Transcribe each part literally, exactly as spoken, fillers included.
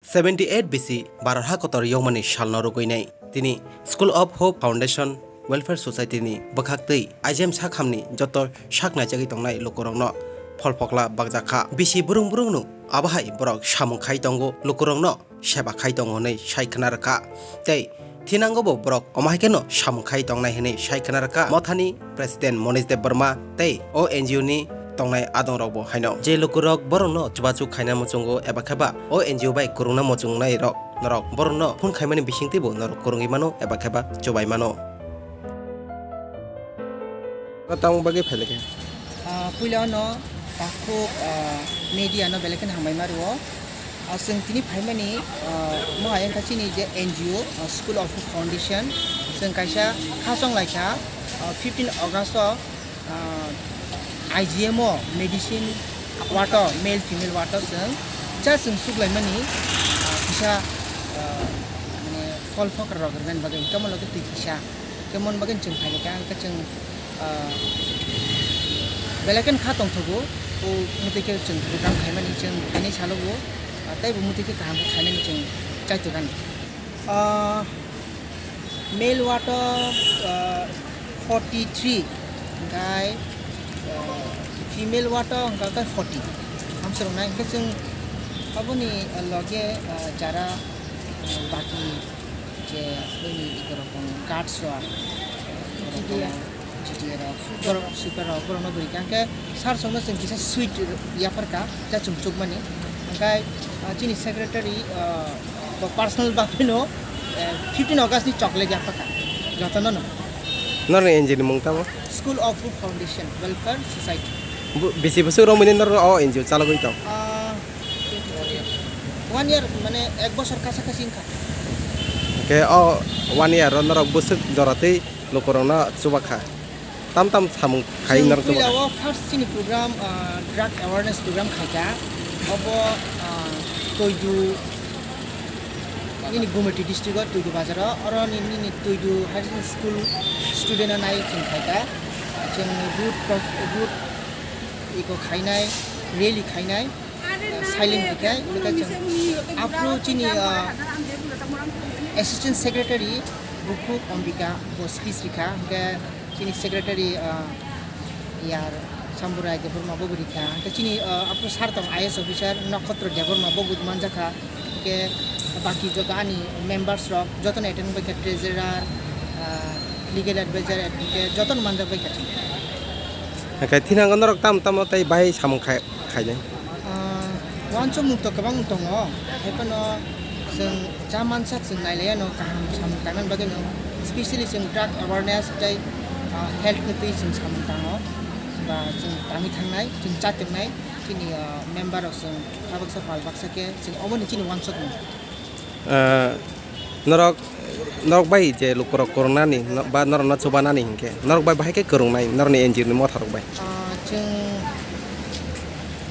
Seventy eight bisi Bharat ha kotor yokmani salno rwgwinai tini School of Hope Foundation Welfare Society ni bwkhaktwi I G M sakhamni joto sak naijagwi tongnai lukurokno pholphokla bakjakha. Bisi burung burungno abohai borok samung khai tongo, lukurokno seba khai tongo hwnwi sai khna rwkha. Tei thinango bo borok omo hai kheno samung khai tongnai hwnwi sai khna rwkha. Mothani President Monish Debbarma tei o N G O ni tongnai adongrokbo haino. Je lukurok borokno chubachu khaina muchungo eba khe ba o N G O bai kwrwngna muchungnairok norok borokno phone khaimani bisingtwibo norok kwrwngwi mano eba khe ba chubai mano. Tamo bagwi phailai khe? Ah, puila no takhuk, ah, media no belai kheno hambai ma rwo. Ah, chwng tini phaimani, ah, mo ayang kha chini je N G O, ah, School of Foundation. Chwng kaisa khasong lai kha, ah, fifteen August o, ah, I G M o medicine ward o, male female ward o chwng cha chwng suklaimani, ah, kisa, ah, mane phol phokra rok rwmani bagwi tamo loge twi kisa. Khe mon bagwi chwng phaikha, hwnkhe chwng, ah, belai kheno kha tongthogo, o mwtwi khe chwng program khaimani chwng phainai salogo, ah, teibo mwtwi khe kaham khe khainani chwng chaitokani. Ah, male ward o, ah, forty three, hwnkhe, ah, female ward o hwnkhe forty. Hamswrwng nai hwnkhe chwng aboni, ah, loge, ah, jara, ah, baki je nini ikorok tongo, guards rok, G D A rok, borok sweeper rok, borokno bwrwi kha. Hwnkhe sir songno chwng kisa sweet yapharkha, ja chwng chukmani. Hwnkhe, ah, chini secretary, ah, bo personal bagwino, eh, fifteen August ni chocolate yapharkha jotono no. Norni N G O ni mung tamo? School of Food Foundation Welfare Society. Bu-, bisi bwswk romwi norok o N G O chalogwi tong? Ah, one year, mane ek bosor kasa kasi wngkha. Hwnkhe o one year o norok bwswk joratwi lukurokno chuba kha? Tam tam samung khai norok chuba kha? Chwng puila o first chini program, ah, drug awareness program khaikha. Obo, ah, Toidu, nini Gumati district o Toidu bazar o, oro ni nini Toidu Higher Secondary School student o nai chwng khaikha. Chwng road cross, road iko khainai, rally khainai. Silent khe khe, hwnkhe chwng aphuru chini, ah, Assistant Secretary bukhuk Ambika bo speech rikha, hwnkhe chini Secretary, ah, yar Samburai Debbarma bo rikha, hwnkhe chini, ah, aphuru sir tong I A S officer Nokotro Debbarma bo manjakha, hwnkhe baki joto ani members rok jotono attend wngbaikha, treasurer, ah, legal advisor, advocate jotono manjakbaikha. Hwnkhe thinango norok tamo tamo tei bahai samung khai? Khainai. Ah, uansukmung to kwbangma tongo, hai phano chwng cha mansa chwng nailaiyano kaham samung tangna bagwino, specially chwng drug awareness tei, ah, health ni twi chwng samung tango, ba chwng tangwi thangnai, chwng cha tongnai, chini, ah, member rok chwng kha baksa pal baksa khe chwng omo ni chini uansukmung. Ah, norok, norok bai je lukurok kwrwngnani, no-, ba norokno chubanani hinkhe, norok bai bahai khe kwrwngnai, norokni N G O ni motharok bai? Ah, chwng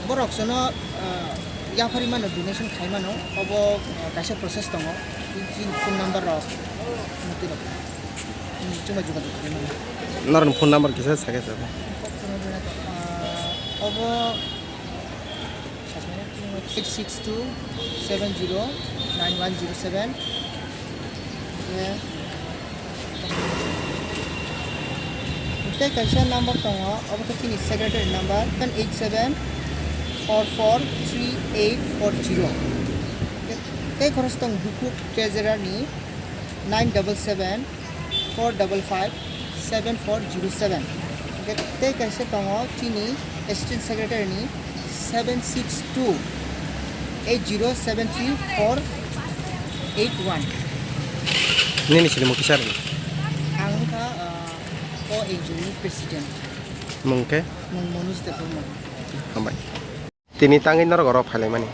borok chwngno, ah, yapharwi mano, donation khai mano, obo, ah, kaisa process tongo, chini phone number rok, mwtwi rok, chwngno jogajog khai mano. Norokni phone number kisa sakhe sabo. Ah, obo Eight six two seven zero nine one zero seven. Tei kaisa number tongo, obo khe chini secretary number, seven eight seven four four three eight four zero. Tei khoroksa tong bukhuk treasurer ni nine double seven four double five seven four zero seven. Hwnkhe tei kaisa tongo chini assistant secretary ni seven six two eight zero seven three four eight one. Nini sinimung kisa rwdi. Ang wngkha, ah, o N G O ni president. Mung khe? Mung Manoj Debbarma. Hambai. Tini tangwi norok oro phailaimani.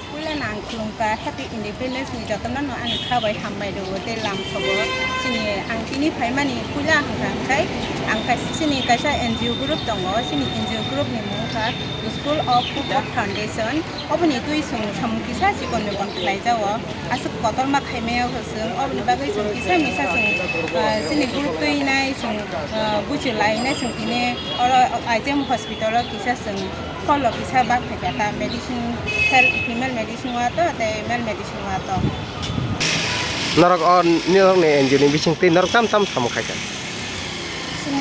Puila no ang khulumkha Happy Independence ni jotono no ani kha bai hambai rwo tei lamsogo. Chini ang tini phaimani puila hwnkha hwnkhe ang kaisa chini kaisa N G O group tongo, chini N G O group ni mung wngkha School of Hope Foundation. Oboni twi chwng samung kisa chikon mikon khlai jao. Aswk kotorma khaimaya hwswng, oboni bagwi chwng kisa misa chwng, ah, chini group twi nai chwng, ah, buchi lai nai chwng tini oro I G M hospital o kisa chwng Holo kisa bak phaikha ta medicine, fel-, female medicine wato tei male medicine wato. Norok o norokni N G O ni bisingtwi norok tam tam samung khaikha? Chwng,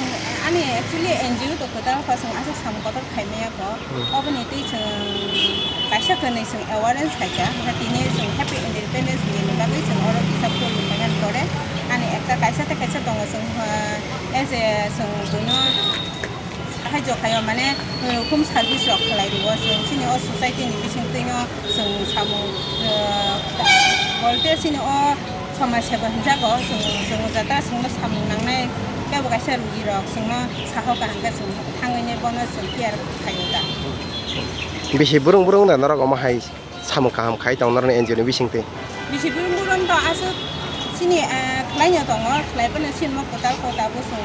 ani actually N G O to kwtal kho, chwng aswk samung kotor khaimaya kho. Hmm. Oboni twi chwng kaisa kwnwi chwng awareness khaikha, hwnkhe tini chwng Happy Independence Day ni bagwi chwng oro kisa phul rwmani pore ani ekta kaisa tei kaisa tongo chwng, ah, as a chwng buino Sahajyo khaio, mane, eh, home service rok khlai rio. Chwng chini o society ni bisingtwino chwng samung, eh, bolte chini o somaj seba hinjago, chwng, chwng jata chwngno samung nangnai, kebo kaisa rugi rok chwngno saho kaham khe chwng thangwi nai bono chwng care khaio da. Bisi burung burung da norok omo hai samung kaham khai tong norokni N G O ni bisingtwi? Bisi burung burung to aswk chini, ah, khlaino tongo, khlai phano chini mo kwtal kho tabuk chwng,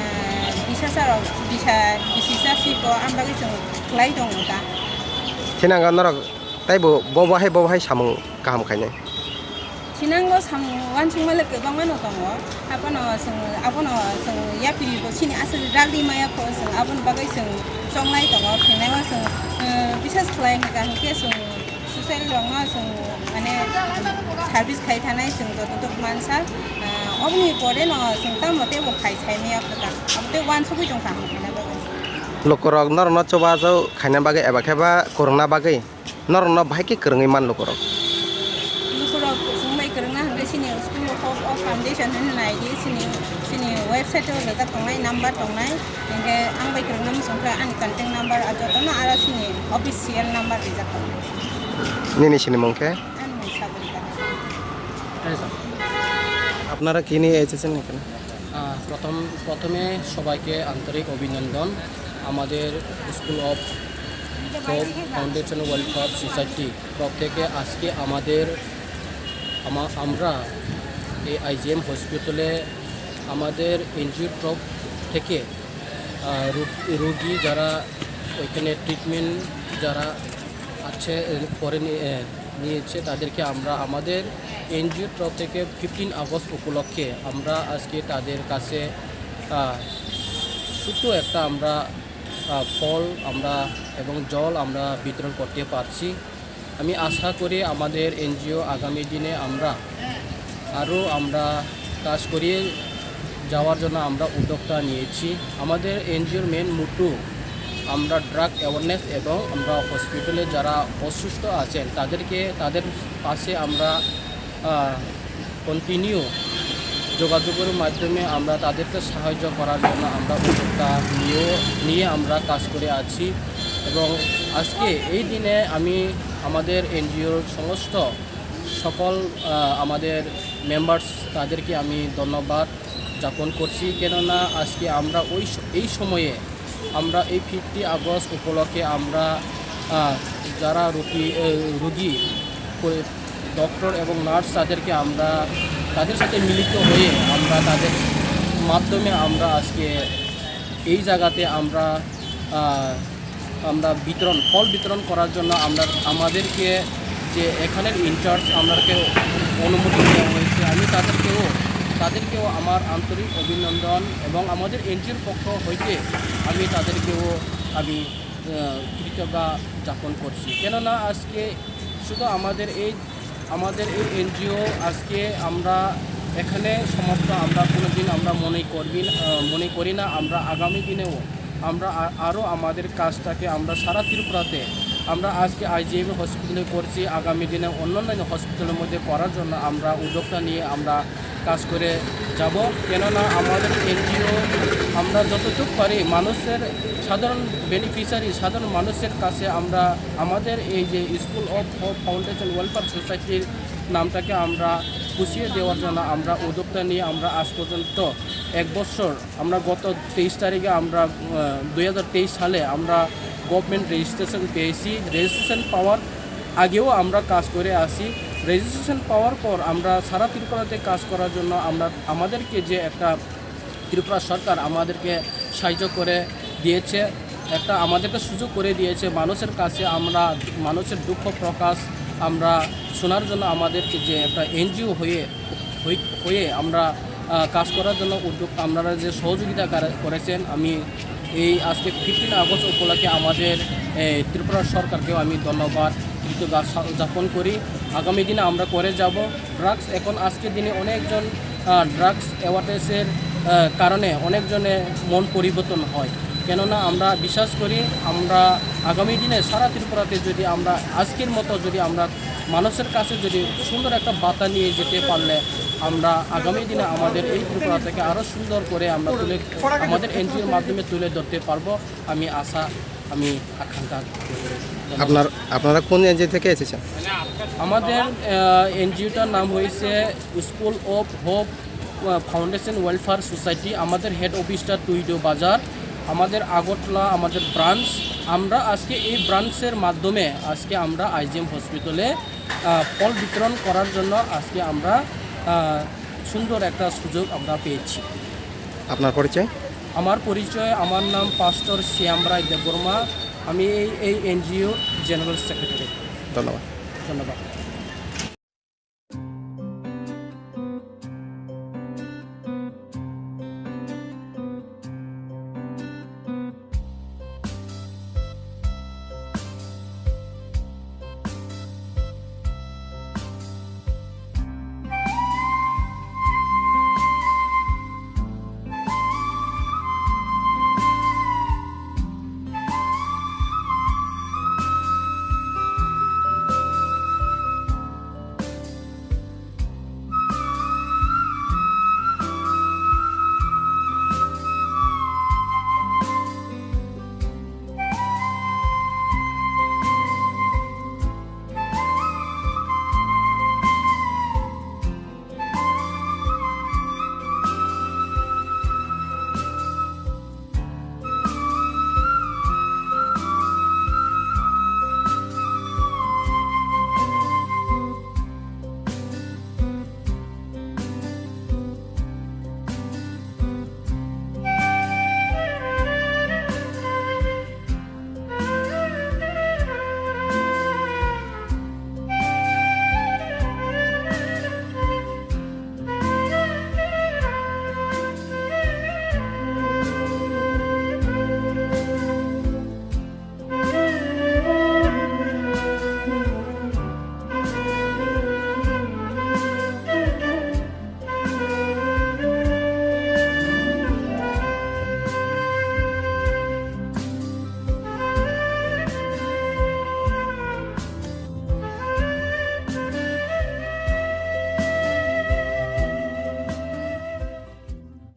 ah, bisa sa rok, bisa, bisi sa si ko, ang bagwi chwng khlai tongo ta. Thinango norok taibo bo bahai bo bahai samung kaham khainai? Thinango samung uansukma le kwbangma no tongo, abono chwng, abono chwng yapri bo chini aswk ragri maya kho chwng, aboni bagwi chwng chongnai tongo, phinai o chwng, ah, bisas khlai hwnkha hwnkhe chwng Suicide rokno chwng, mane, service khai thanai chwng jototok mansa, ah, oboni pore no chwng tamo teibo khai sai maya kho ta, abo tei uansugui tong kha ang khaina bagwi. Lukurok norokno chubachu khaina bagwi eba khe ba kwrwngna bagwi norokno bahai khe kwrwngwi man lukurok? Lukurok chwng bai kwrwngna hwnkhe chini School of Hope Foundation hwnwi nai di, chini, chini website o rijak tongnai, number tongnai. Hingke ang bai kwrwngna muchung khe ani contact number a jotono aro chini official number rijak tongo. Nini sinimung khe? Ani mung Sagarika. আপনারা কি নিয়ে এসেছেন এখানে? আহ, প্রথম, প্রথমে সবাইকে আন্তরিক অভিনন্দন। আমাদের school of hope foundation welfare society তরফ থেকে আজকে আমাদের, আমা-, আমরা এই আইজিএম হসপিটালে আমাদের এনজিওর তরফ থেকে আহ, রোগ-, রোগী যারা ওইখানে ট্রিটমেন্ট যারা আছে, এ, করে নি-, এ, নিয়েছে, তাদেরকে আমরা আমাদের এনজিওর তরফ থেকে ফিফটিন আগস্ট উপলক্ষে আমরা আজকে তাদের কাছে, আহ, ছোট্ট একটা আমরা, আহ, ফল আমরা এবং জল আমরা বিতরণ করতে পারছি। আমি আশা করি আমাদের এনজিও আগামী দিনে আমরা আরও আমরা কাজ করিয়ে যাওয়ার জন্য আমরা উদ্যোগটা নিয়েছি। আমাদের এনজিওর মেন মোটো আমরা ড্রাগ অ্যাওয়ারনেস এবং আমরা হসপিটালে যারা অসুস্থ আছেন তাদেরকে, তাদের পাশে আমরা, আহ, কন্টিনিউ যোগাযোগের মাধ্যমে আমরা তাদেরকে সাহায্য করার জন্য আমরা উদ্যোক্তা নিয়েও, নিয়ে আমরা কাজ করে আছি। এবং আজকে এই দিনে আমি আমাদের এনজিওর সমস্ত সকল, আহ, আমাদের মেম্বার্স, তাদেরকে আমি ধন্যবাদ যাপন করছি, কেননা আজকে আমরা ওই স-, এই সময়ে আমরা এই ফিফটি আগস্ট উপলক্ষে আমরা, আহ, যারা রুগী, এ, রুগী, পরি-, ডক্টর এবং নার্স তাদেরকে আমরা, তাদের সাথে মিলিত হয়ে আমরা তাদের মাধ্যমে আমরা আজকে এই জায়গাতে আমরা, আহ, আমরা বিতরণ, ফল বিতরণ করার জন্য আমরা, আমাদেরকে যে এখানের ইনচার্জ, আমরাকে অনুমতি দেওয়া হয়েছে, আমি তাদেরকেও, তাদেরকেও আমার আন্তরিক অভিনন্দন এবং আমাদের এনজিওর পক্ষ হইতে আমি তাদেরকেও আমি, আহ, কৃতজ্ঞতা যাপন করছি। কেননা আজকে শুধু আমাদের এই, আমাদের এই এনজিও আজকে আমরা এখানে সমাপ্ত আমরা কোনোদিন আমরা মনে করবি না, আহ, মনে করি না। আমরা আগামী দিনেও আমরা আ-, আরও আমাদের কাজটাকে আমরা সারা ত্রিপুরাতে, আমরা আজকে আইজিএম হসপিটালে করছি, আগামী দিনে অন্যান্য হসপিটালের মধ্যে করার জন্য আমরা উদ্যোগটা নিয়ে আমরা কাজ করে যাব। কেননা আমাদের এনজিও আমরা যতটুকু পারি মানুষের, সাধারণ বেনিফিশিয়ারি, সাধারণ মানুষের কাছে আমরা আমাদের এই যে school of hope foundation welfare সোসাইটির নামটাকে আমরা পুষিয়ে দেওয়ার জন্য আমরা উদ্যোগটা নিয়ে আমরা আজ পর্যন্ত এক বছর আমরা গত তেইশ তারিখে আমরা, আহ, দুই হাজার তেইশ সালে আমরা গভর্নমেন্ট রেজিস্ট্রেশন পেয়েছি। রেজিস্ট্রেশন পাওয়ার আগেও আমরা কাজ করে আসি। রেজিস্ট্রেশন পাওয়ার পর আমরা সারা ত্রিপুরাতে কাজ করার জন্য আমরা, আমাদেরকে যে একটা ত্রিপুরা সরকার আমাদেরকে সাহায্য করে দিয়েছে, একটা আমাদেরকে সুযোগ করে দিয়েছে। মানুষের কাছে আমরা, মানুষের দুঃখ প্রকাশ আমরা শোনার জন্য আমাদেরকে যে একটা এনজিও হয়ে, হই-, হয়ে আমরা, আহ, কাজ করার জন্য উদ্যোগ, আপনারা যে সহযোগিতা কার-, করেছেন, আমি এই আজকে ফিফটিন আগস্ট উপলক্ষে আমাদের, এ, ত্রিপুরা সরকারকেও আমি ধন্যবাদ, কৃতজ্ঞতা উদযাপন করি। আগামী দিনে আমরা করে যাব। ড্রাগস এখন আজকের দিনে অনেকজন, আহ, ড্রাগস অ্যাওয়ারনেসের, আহ, কারণে অনেকজনের মন পরিবর্তন হয়। কেননা আমরা বিশ্বাস করি, আমরা আগামী দিনে সারা ত্রিপুরাতে যদি আমরা আজকের মতো যদি আমরা মানুষের কাছে যদি সুন্দর একটা বার্তা নিয়ে যেতে পারলে, আমরা আগামী দিনে আমাদের এই ত্রিপুরা থেকে আরও সুন্দর করে আমরা তুলে, আমাদের এনজিওর মাধ্যমে তুলে ধরতে পারবো। আমি আশা, আমি আকাঙ্ক্ষা করি। আপনার, আপনারা কোন এনজিও থেকে এসেছেন? আমাদের, আহ, এনজিওটার নাম হয়েছে স্কুল অফ হোপ, আহ, ফাউন্ডেশন ওয়েলফেয়ার সোসাইটি। আমাদের হেড অফিসটা টুইডো বাজার, আমাদের আগরতলা, আমাদের ব্রাঞ্চ। আমরা আজকে এই ব্রাঞ্চের মাধ্যমে আজকে আমরা আইজিএম হসপিটালে, আহ, ফল বিতরণ করার জন্য আজকে আমরা, আহ, সুন্দর একটা সুযোগ আমরা পেয়েছি। আপনার পরিচয়? আমার পরিচয়, আমার নাম পাস্টর শ্যাম রায় দেববর্মা। আমি এই, এই এনজিওর জেনারেল সেক্রেটারি। ধন্যবাদ। ধন্যবাদ।